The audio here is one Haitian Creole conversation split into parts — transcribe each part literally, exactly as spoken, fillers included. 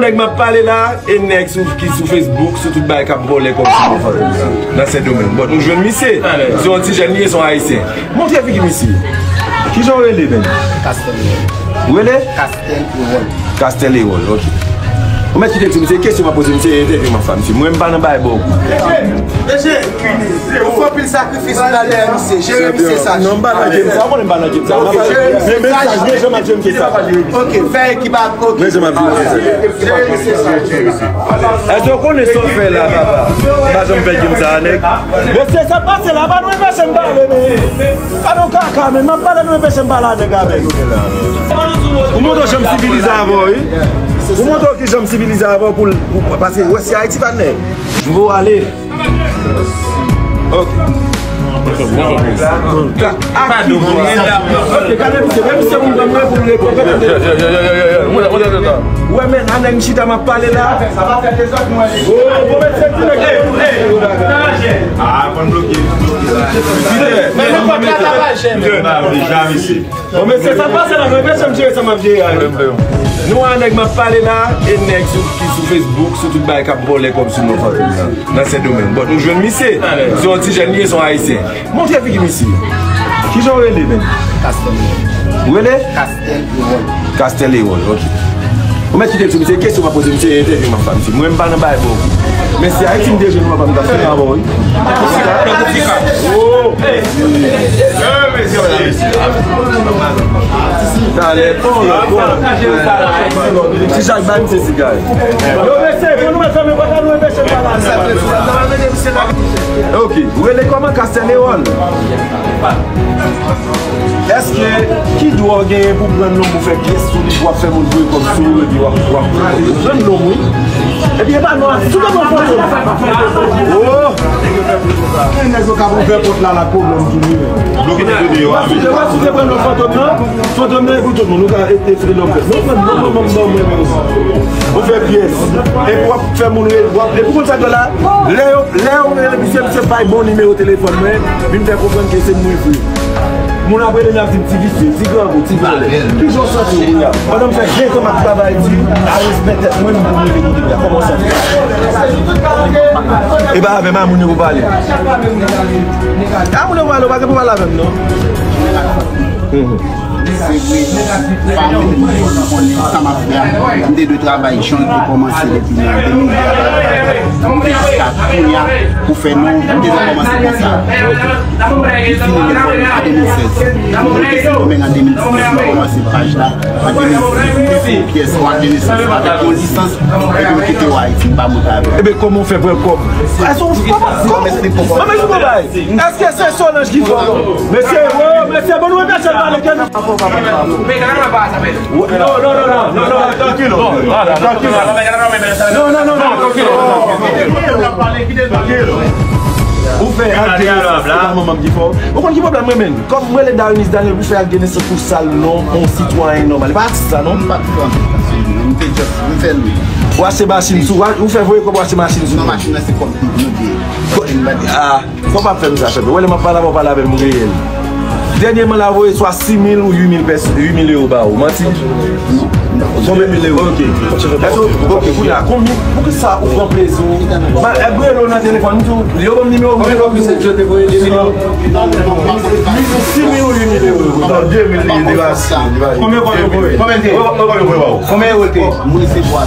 Nèg m ap pale la, e nèg sou, ki sou Facebook, sou tout bagay k ap vòlè kòb sou non Fantom nan, nan Sendomeng. Bon, nou jwenn misye. Se yon ti jèn li ye, se yon Ayisyen. Montre figi misye. Kijan w rele, menm? Castel Ewol. Ou rele? Castel Ewol. Castel Ewol, ok. Ou mèt kite m di misye, kesyon m ap poze misye, entèvyou m ap fè misye. Mwen, m pa nan bagay bò. Mesye, ou fè anpil sakrifis pou n al dèyè misye. Jere misye sa. Non, m pa nan game sa. Ou konnen m pa nan game sa. Men mesaj, men jan m ap jere misye sa. Ok, fè ekip ak, ok. Men jan m ap jere misye sa. Jere misye sa. Èske w konnen sa w fè la, papa? M pa janm fè game sa, nèg. Mesye, sa pase la, pa nou enpeche m pale, men. Pa nou kaka, men. M ap pale, nou enpeche m pale a nèg avè nou. Ou montre w jan m sivilize avè w, wi. Ou montre w ki jan m sivilize avè w pou, pou, paske wè se Ayiti pa nèg. Je veux aller. Ok. Ok, gade misye, men misye moun dòm nan pou l reponn. Wè, men, a nèg m chita, m ap pale la. Oh, bon, mesye, ti nèg. Ah, konn bloke, bloke sa. Pita, pita, pita, mesye. Bon, mesye, sa pase la, mwen, mesye, m jere sa m ap jere a, wi. Nou a nèg m ap pale la, e nèg sou, ki sou Facebook, sou tout bagay k ap vòlè kòb sou non Fantom nan, nan Sendomeng. Bon, nou jwenn misye. Se yon ti jèn li ye, se yon Ayisyen. Montre figi misye. Kijan w rele, menm? Castel Ewol. Ou rele? Castel Ewol. Castel Ewol, ok. Ou mèt kite m di misye, kesyon m ap poze misye, entèvyou m ap fè misye. Mwen, m pa nan bagay bò. Men si Ayiti m te jwenn, m ap fè yon avè w, wi. Oh! Talè, bon, bon. Ti Jak bay misye siga. Yo, mesye, pou nou mèt fèmen pòt la, nou enpeche m pale. Ok, ou rele kòman? Castel Ewol. Èske ki dwa w genyen pou pran nonm ou fè pyès sou li, pou w ap fè moun voye kòb sou ou, epi w ap, w ap pran nonm, wi? Epi e pa non, a, sou te pran Fantom. Oh! Nèg yo ka ouvè pòt la, la pwoblèm vini, men. Bloke tout deyò a, men. Ou te wè, si w te pran non Fantom nan, Fantom nan e pou tout moun, ou ka e, e, e lòm fè. Non, non, non, non, non, non, non, non. Ou fè pyès. Epi w ap fè moun rele, w ap, epi konn sa k la, lè yo, lè yo rele misye, misye bay bon nimewo telefòn mwen, vin fè konprann ke se mwen vre. Moun ap rele m, y ap di m ti visye, ti grangou, ti vòlè. Kijan w santi w kounye a? Pandan m fè ven tan m ap travay di, a respè tèt mwen, m pou rive kote m ye a. Kòman w santi w? E pa avè m a moun yo pou pale. A moun yo pou pale, ou pa gen pou pale avè m, non. Mhm. Se vre, pa mwen menm, mwen konnen sa m ap fè a. M te dwe travay jan l te kòmanse depi nan de mil de a, jiska kounye a, pou fè non, m te dwe kòmanse konsa. M fini lekòl an de mil sèz. M rete Sendomeng an de mil diznèf, m kòmanse paj la an de mil diznèf. M te fè yon pyès an de mil sèz avèk yon lisans, epi m kite w Ayiti, m pa monte avè l. Ebe, kòman w fè pran kòb? Èske w, kòman, kòman, kòman, kòman, Èske se Solange ki fò? Mesye, oh, mesye, bon, nou mèt mesye pale, ke nou. Non, non, non, non, non, non, non, trankil, trankil. Non, non, non, non. Trankil. Ou fè ak Denis, se pa manman m ki fò. Ou konn ki pwoblèm mwen menm? Kòm mwen le Darinis Daniel, ou fè ak Denis pou sal non, yon sitwayen nòmal. E pa atis sa, non? M pa t fè anpil atis, m te just, m fè l wi. Ou achte machin sou, ou fè voye kòb ou achte machin sou. Non, machin nan se kòb nou, nou dwe. Ah. Fò w pa fè m sa, chèf. Ou wè lè m ap pale avè w, pale avè m reyèl. Dènyèman la voye swa sis mil ou uit mil pès, uit mil ewo ba ou. Manti? Konbyen mil ewo? Ok. Èske, ok, kounye a, konbyen, poukisa ou pran plezi w? Ba, e, rele w nan telefòn, m di w, yo ban m nimewo, m rele w. Sis mil ou uit mil ewo? Non, de mil, li, li va, li va. Konbyen kòb yo voye? Konbyen te? Konbyen kòb yo voye ba ou? Konbyen yo te? Mwen se bwa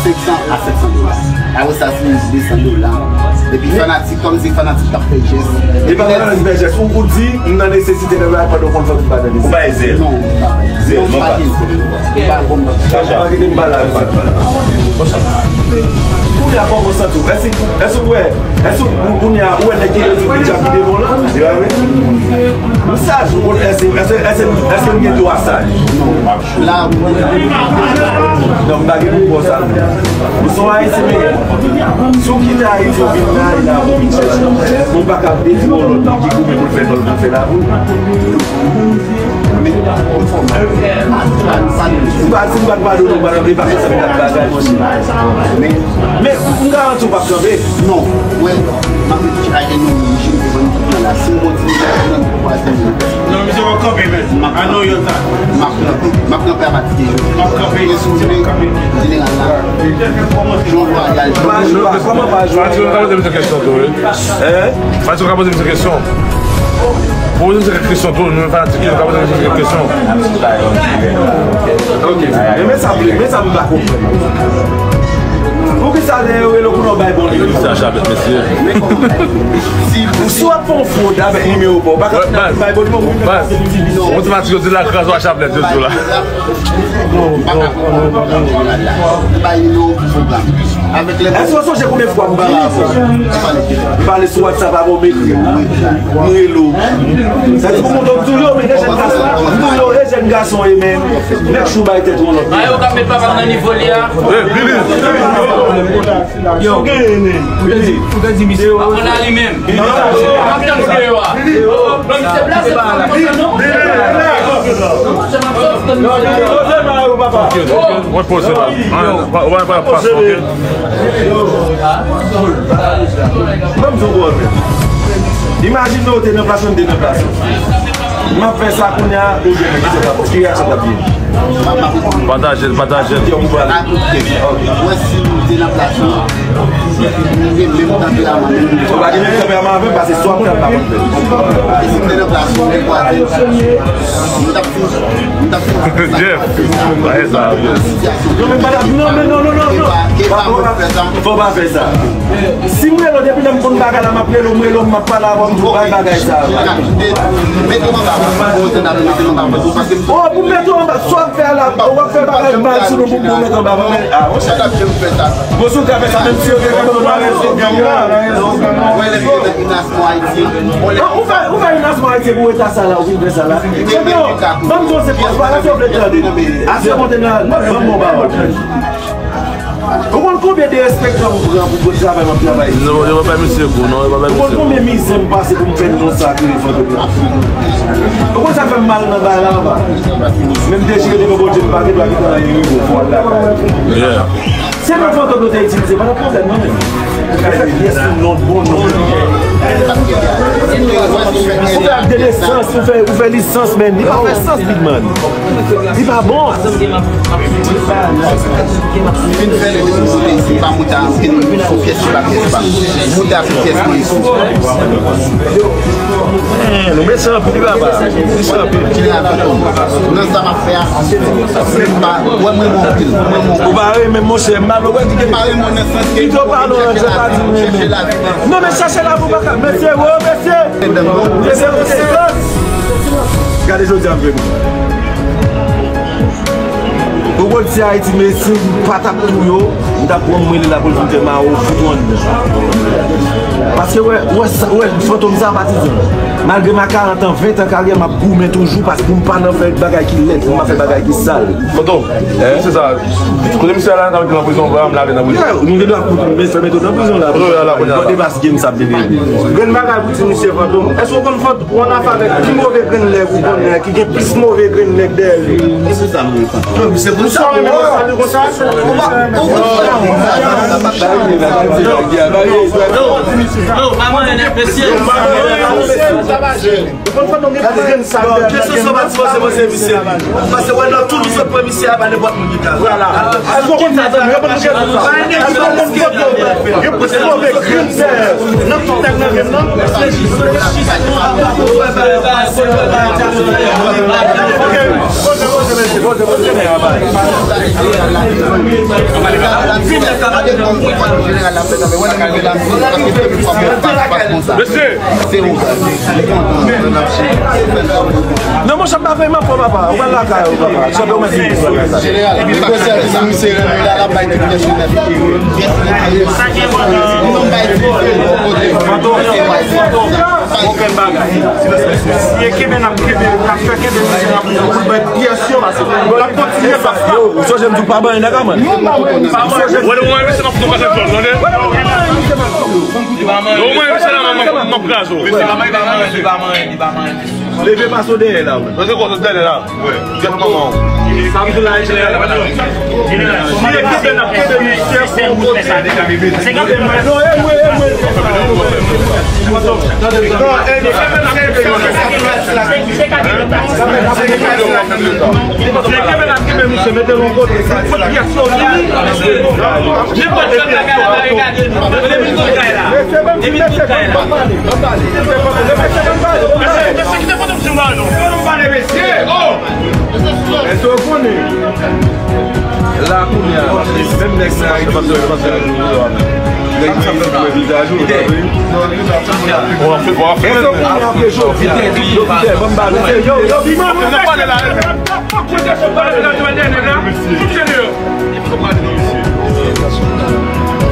senk san a sèt san dola. Apre sa, se de san dola. Epi fanatik, kòm se fanatik k ap fè jès. E pa fanatik fè jès. Ou, ou di, m nan nesesite nan bagay pandan w konn fè tout bagay nan nesesite. Ou bay zèl. Non, m pa bay. Zèl, non, pa. M pa gen zèl. M pa konn. Chacha. M pa gen, m pa la, m pa la. Kounye a, kòman w santi w? Èske, èske w wè, èske w, kounye a, ou wè nèg ki redi ki djab ki devan w lan? Ou saj, ou konn, èske, èske, èske, èske m gen dwa saj? Non. La, ou non, m pa gen pou sa. Ou se yon Ayisyen, men si w kite Ayiti, ou vin la, e la, ou vin chèche. Ou pa ka detwi yon lòt moun ki goumen pou l fè lòt moun fè lavi. M pa, si m pa t padone w, m pa t ap vle pa fè sa, m t ap bagay, monchè. Men, m garanti w p ap kanpe. Non, wè, m ap retire non, monchè, m te konn tout nan la. Si m kontinye, m ap kwaze. Non, misye p ap kanpe, men. I know your time. M ap kanpe. M ap kanpe a pati de jodi. M ap kanpe. E si w vle, jeneral la. Jan w vwayaj. Kòman pa jwe? Fanatik yo ka poze misye kesyon tou, wi. Hein? Fanatik yo ka poze misye kesyon. Poze misye kèk kesyon tou, nou menm fanatik yo ka poze misye kèk kesyon. Ok. Men, men sa m vle, men sa m pa konprann. Poukisa lè yo rele w pou nou bay bon nimewo? Sa chaplèt, mesye. Si w ap fè yon fwod avèk nimewo pa w, ou pa ka bay bon nimewo, ou menm se yon ti biznis. Otomatik yo di la kraz w a chaplèt, yo di w la. Èske w sonje konbyen fwa m pale avè w? M pale sou WhatsApp avè w, m ekri w, m rele w. Sa di pou mwen, m toujou, men de jèn gason, m toujou, de jèn gason, e men, nèg chou bay tèt yon lòt. Ba yo ka met papa m nan nivo li a. Yo, ou te di, ou te di misye pa konn ale menm. Mwen poze la. Mwen pa pase, ok? Ban m di w, imajine w te nan plas mwen, m te nan plas ou. M ap fè sa kounye a, ou gen ki sa t ap, ki reyaksyon t ap vin? Pataje l, pataje l. Mwen, si m te nan plas ou, m gen menm tanperaman, menm. Ou pa gen menm tanperaman avè m, paske swa m t ap pa konn fè. E si m te nan plas ou, m te kwaze, m t ap Jeff, pa fè sa, Jeff. Non, men non, non, non, non. Fò pa fè sa. Si m rele w, depi lè m konn bagay la, m ap rele w, m rele w, m ap pale avè w, m di w bay bagay sa. Oh, pou m mete w anba, sa w ap fè a la, w ap fè bagay mal sou nou pou m mete w anba, men, ah, monchè. Bon, si w ta fè sa, menm si yo te fè m mal, Ou fè, ou fè inasyon Ayiti pou eta sa la, ou vin fè sa la. Ebyen, ban m di w se pa la se w vle tande. Ase monte nan, nan, ban m bon pawòl. Ou konn konbyen derespektan m pran pou bon travay m ap travay? Non, yo pa bay misye kou, non, yo pa bay misye kou. Ou konn konbyen mizè m pase pou m fè yon sa ki rele fantom la? Ou konn sa fè m mal nan bay la anba? Men m dechire devan Bondye, m pa gen dwa kite nan rive fò al lakay. Se non fantom nou te itilize, pa t ap pwoblèm non, men. Ou ka fè pyès sou non, bon non. Ou fè ak de nesans, ou fè, ou fè lisans, men li pa fè sans, big man. Li pa bon. Fin fè le de kote isi, pa moute a anpil, fò pyès sou la pyès pa. Moute a pyès mwen isi. Men, nou mechan anpil, papa. Mechan anpil. Nan sa m ap fè a, se pa, wè mwen bon anpil, mwen bon. Ou pa renmen, monchè, m pa wè ki gen. Pa renmen nan sans ke pito pale w, chèche lavi, chèche lavi. Non, men chèche lavi ou pa ka, mesye, wo, mesye. Mesye, mesye. Gade jodi a m vle. Ou konn si Ayiti, men si m pa t ap tou yo, m t ap pran m rele lapolis, m fè mawo fout ou anndan. Paske wè, wè, sa- wè, fantom sa patizan. Malgre m a karant an, ven tan karyè, m ap goumen toujou paske pou m pa nan fè bagay ki lèd, pou m pa fè bagay ki sal. Fantom, se sa. Kote misye a la, nan prizon, vre, m lage nan prizon. Yeah, nou gen dwa kout men fè mete w nan prizon la. Kote w ye la, kounye a la? Kote bas game sa ap vini? Grenn bagay pou ti misye fantom. Èske w konn fantom? Ou ann afè avèk pi move grenn nèg ou konnen, ki gen plis move grenn nèg dèyè li. Se sa, mwen, sa. Non, se pou sa, mwen, sa, li konsa. Ou pa, ou pa. Non, non, pa manyen nèg, mesye. Ou konn fantom gen plis grenn sa. Kesyon sa pa ti panse, panse, misye. Paske wè nan tout nou sot pran misye a pa nenpòt moun ki ka. Vwala. Èske w konn sa, zanmi? Yo konn misye konsa. Èske w konn fantom? Yo plis move grenn sè. Nan tout nèg nan game nan. Ok. Poze, poze, mesye, poze, poze. Mesye! Non, monchè, m pa fè m ap fè papa. Ou pral lakay ou, papa. Chanpyon mèsi. Jeneral, misye renmen la, la bay tout pyès li nèt. Okenn bagay. Si e kenbe n ap kenbe, n ap fè kenbe misye, n ap, n ap bay pyès yo, l ap kontinye fè sa. Yo, ou sonje m di w pa ban nèg a, man. Wè, ou mwen, misye, m ap fout ou kase djòl, tande? Ou mwen, misye, la, m ap, m ap kraze w. Li pa manyen, li pa manyen, li pa manyen. Leve pase w dèyè la, wi. Leve pase w dèyè la. Wi. Gèt manman w. Sa m di la e klè. Si ekipe n ap kenbe misye pou yon kote. Non, e mwen, e mwen. Non, e mwen. Ekipe n ap kenbe misye, mete l yon kote. Nenpòt jan bagay la pa regade nou. Depi tout kay la. Depi tout kay la. Èske w konnen? La kounye a, menm nèg sa yo, nèg sa yo vizaj ou, w ap fè, w ap fè. Èske w konnen apre jodi a, yo, yo, yo, yo, yo,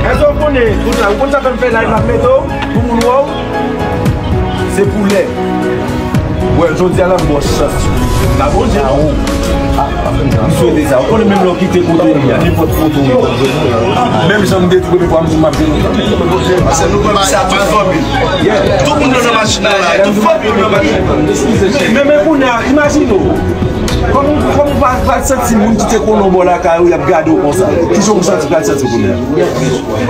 Èske w konnen, kounye a, ou konn sa fè m fè live ap mete w, pou moun wè w? Se pou lè. Wè, jodi a la m ba w chans. M swete sa. Ou konnen menm lè w kite kote w ye a, nenpòt kote w ye. Menm jan m te di premye fwa m di m ap vini. Sa tout fanmi. Tout moun nan machin nan la, tout fanmi nan machin nan. Men, men kounye a, imajine w. Kòman, kòman w pa, pa santi moun ki te konnen w bò lakay ou, y ap gade w konsa? Kijan w santi pral santi kounye a?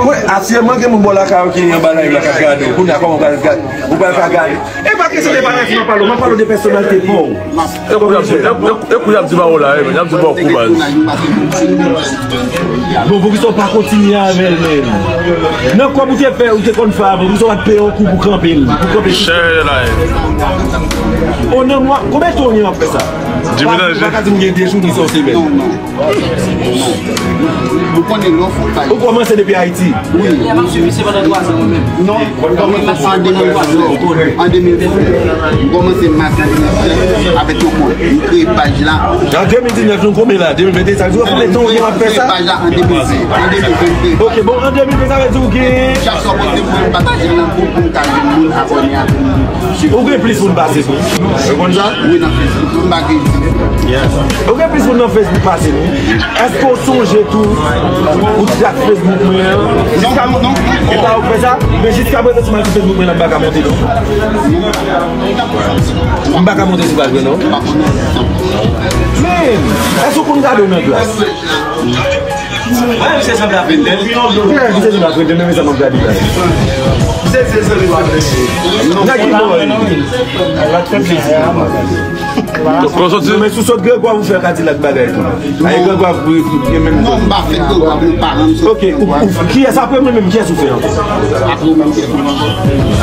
Wi, aktyèlman, gen moun bò lakay ou ki anba live la k ap gade w. Kounye a, kòman w pral gade? Ou pral ka gade? E pa kesyon de bagay fi m ap pale w, m ap pale w de pèsonalite pa w. E kou y ap di, e, e, e kou y ap di pawòl la, e, men, y ap di ba w kou baz. Bon, poukisa w pa kontinye avè l menm? Nan kòb ou te fè, ou te konn fè avan, poukisa w pa t peye yon kou pou kanpe l, pou kanpe l? Share the live. O nan mwa, konbyen tan w gen w ap fè sa? Di menaj. Ou pa ka di m gen de jou, ni se yon semèn. Ou konnen lè w fè yon paj. Ou kòmanse depi Ayiti? Wi. Non, m kòmanse an de mil ven. An de mil ven, m kòmanse mas an de mil ven avèk yon kont. M kreye paj la. An de mil diznèf, nou konbyen la? De mil venteyen, sa vle di w konbyen tan w gen w ap fè sa? M kreye paj la an de mil ven. An de mil ven, m kreye paj la. Ok, bon, an de mil ven, sa vle di w gen. Chak sa w poste, m pataje l nan gwoup pou m ka jwenn moun abòne avè m. Ou gen plis moun pase m. Ou konn sa? Wi, nan Facebook. M pa gen. Ou gen plis moun nan Facebook pase m. Èske w sonje tou ou t ak Facebook mwen an? Jiska, non, non, non. E pa ou k fè sa? Men jiska prezan, si m al sou Facebook mwen an, m pa ka monte non. M pa ka monte sou paj mwen non. Men, èske w konn gade w nan glas? Wè, misye sanble ap vin. Wè, misye sanble ap vin, men sa m ap gade la. Misye se sanble ap vin. Nèg ki bò. L ap fè plezi. Donk, kon soti. Men sou sot Gregwa ou fè Kadilak bagay tou. Ay, Gregwa, gen menm. Non, m pa fè Gregwa, men paran m soti. Ok, ou, ou, kiyès apre mwen menm, kiyès ou fè ankò? Apre ou menm, kiyès ou fè?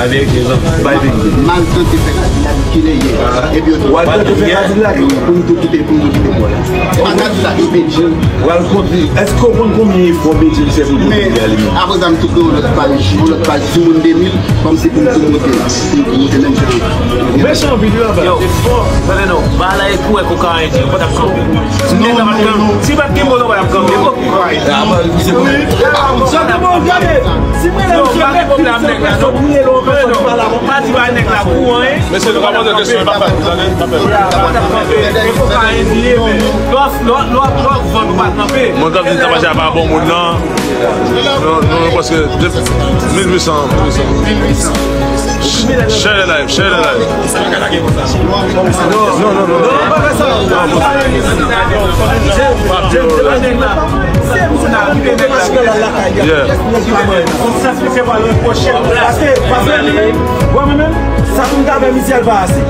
Ameriken, non. Bay vin. Mal tante fè Kadilak, ki lè ye. Epi yo tou. Ou al tante fè Kadilak. Pou nou tou kite, pou nou tou kite bò la. Se pa Kadilak, yo Bedjine. Ou al kontre, èske w konn konbyen efò Bedjine fè pou nou kontre a li menm? Men, apre sa, m tou gen yon lòt paj, yon lòt paj, Timoun de mil, kòmsi pou m tou monte, pou m tou monte menm jan. Mechan anpil, wi, anba. Yo, tande non, bagay la e kou e kokayen, yo pa t ap kanpe. Si nèg la pa t kanpe, si pa t gen bò, yo pa t ap kanpe. Wi. Sa te bon, gade. Si mwen la, yo, pa gen pwoblèm, nèg la, non. Non, pa di ba nèg la kou, hein. Mesye, nou pa poze kesyon, pa fè, tande? Pa fè. Yo pa t ap kanpe. E kokayen li ye, men. Lò, lò, lò, lò, vann ou pa kanpe. Mwen, kanpe, sa pa bon moun, non. Non, non, non, paske de, mil uit san, mil uit san. Share the live, share the live. Non, non, non, non. Yeah. Paske, paske, mwen menm, sa pou m ta fè misye al pa ase.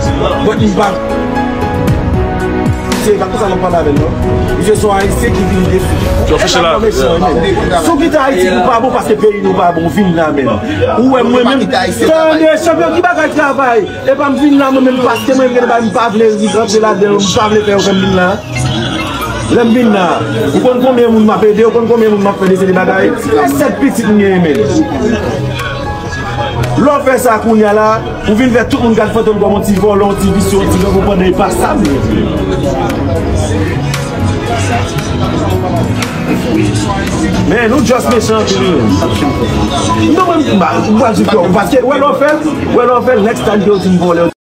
But m pa Se pa konsa m ap pale avè l, non. Misye se yon Ayisyen ki vin defi. Yo fiche la. Si w kite Ayiti pou pa bon, paske peyi nou pa bon, vin la menm. Ou wè mwen menm. Tande, chanpyon, ki bagay travay? Epa m vin la mwen menm, paske mwen vin la, m pa vle rantre ladan, m pa vle fè yo fè m vin la. Lè m vin la, ou konn konbyen moun m ap ede, ou konn konbyen moun m ap fè de seri bagay? E sèt pitit m genyen menm. Lè w fè sa kounye a la, ou vin fè tout moun gad Fantom kòm yon ti vòlò, yon ti visye, yon ti grangou, pandan e pa sa m ye vre. Men, nou just mechan anpil, wi. Non, mwen, m pa, m pa di fè w, paske, wè lè w fè l, wè lè w fè l, next time ke w di m vòlè,